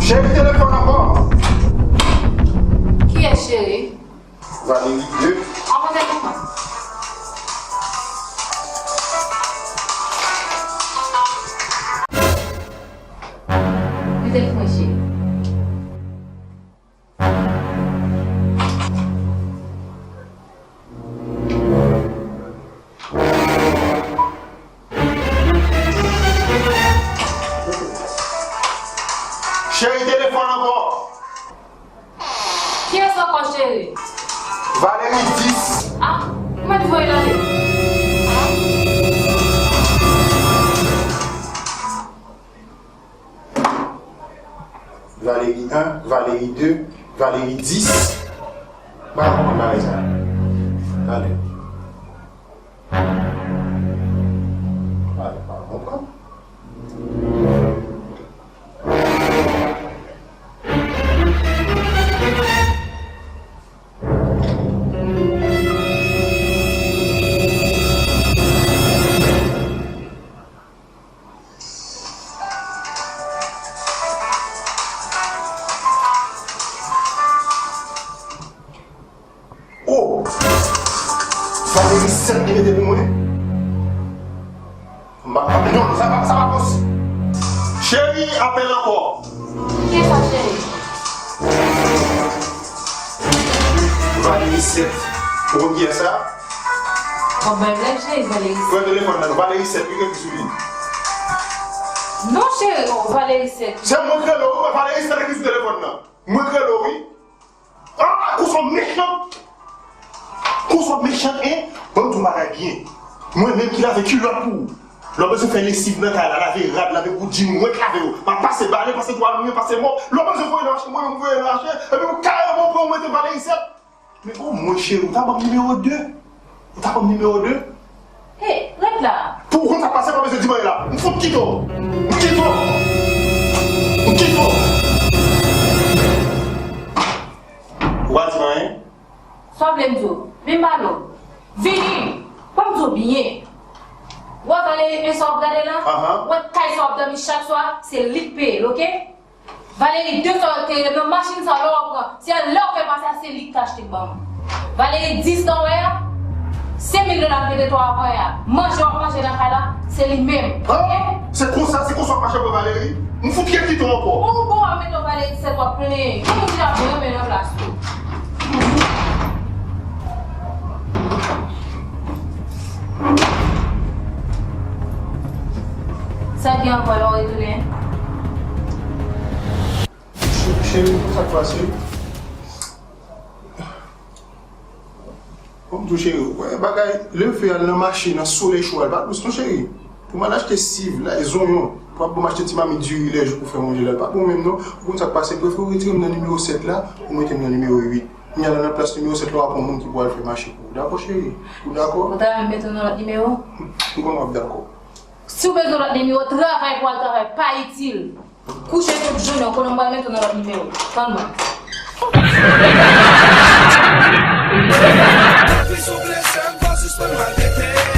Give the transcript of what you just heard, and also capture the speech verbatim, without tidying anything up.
Cheri, telefòn ankò. Kiyès, cheri? Valerie de. An mwen telefòn. Mete l pou mwen, cheri. Cheri, telefòn ankò. Kiyès ankò, cheri? Valerie dis. Ah, ou mèt voye l ale. Valerie un, Valerie deux, Valerie dis. Ba konprann bagay sa. Tande. Tande, pa konprann. Oh! Valerie sèt li mete pou mwen. M pa, non, sa pa, sa pa posib. Cheri, apèl ankò. Kiyès sa, cheri? Valerie sèt. Ou konn kiyès sa? W ap bay blag, cheri, Valerie sèt. Pran telefòn nan, Valerie sèt, li gen ki sou li. Non, cheri, oh, Valerie sèt. Se mwen k rele w, wi, Valerie sèt ki sou telefòn nan. Mwen k rele w, wi. Ah, kouzon mechan! Kouzon mechan, en? Ban m di w bagay byen. Mwen menm ki lave kilòt pou ou. Lè w bezwen fè lesiv nan kay la, lave rad, lave goudin, mwen k lave yo. M ap pase bale, pase twal mouye, pase mòp. Lè w bezwen voye nan mache, mwen menm voye nan mache. Epi ou kareman pran ou mete Valerie sèt. Men omwen cheri, ou ta ban m nimewo de. Ou ta ban m nimewo de. Hey, rete la. Pou ou konn sa k pase, pa bezwen di m anyen la. M fout kite w. M kite w. M kite w. Ou pa di m anyen? Sa w vle m di w? Vin pale w. Vini. Ban m di w byen. Ou wè Valerie sa w ap gade la? Ahan. Ou wè kay sa w ap dòmi chak swa, se li k peye l, oke? Valerie de sa w te nan machin sa w lè w pran. Se lè w fè pase a, se li k achte ban mwen. Valerie dis nan wè a, senk mil dola m te detwa avè a. Manje w ap manje nan kay la, se li menm. Oke? Se konsa, se konsa w ap mache avè Valerie? M fout ret kite w ankò. Ou bon w ap mete w Valerie sèt w ap plenyen. Gen moun ki ta renmen nan plas ou. Sa gen ankò lè w retounen? Cheri, sa k pase? Kòm tou cheri, wè bagay, leve al nan mache, nan solèy cho a, l pa dous non cheri. Pou m al achte siv, lay, zonyon, pou ap ban m achte ti mamit diri lèjou pou fè manje la, l pa bon menm non. Ou konn sa k pase, prefere w retire m nan nimewo sèt la, ou mete m nan nimewo uit. Kounye a la nan plas nimewo sèt la, w ap pran moun ki pou al fè mache pou ou. Dakò, cheri? Ou dakò? Ou ta renmen mete w nan lòt nimewo? M konnen w ap dakò. Si w bezwen lòt nimewo, travay pou al travay, pa itil. Kouche tout jounen, w konnen m pral mete w nan lòt nimewo. Tann mwen. Depi sou blese m, pa sispann maltrete.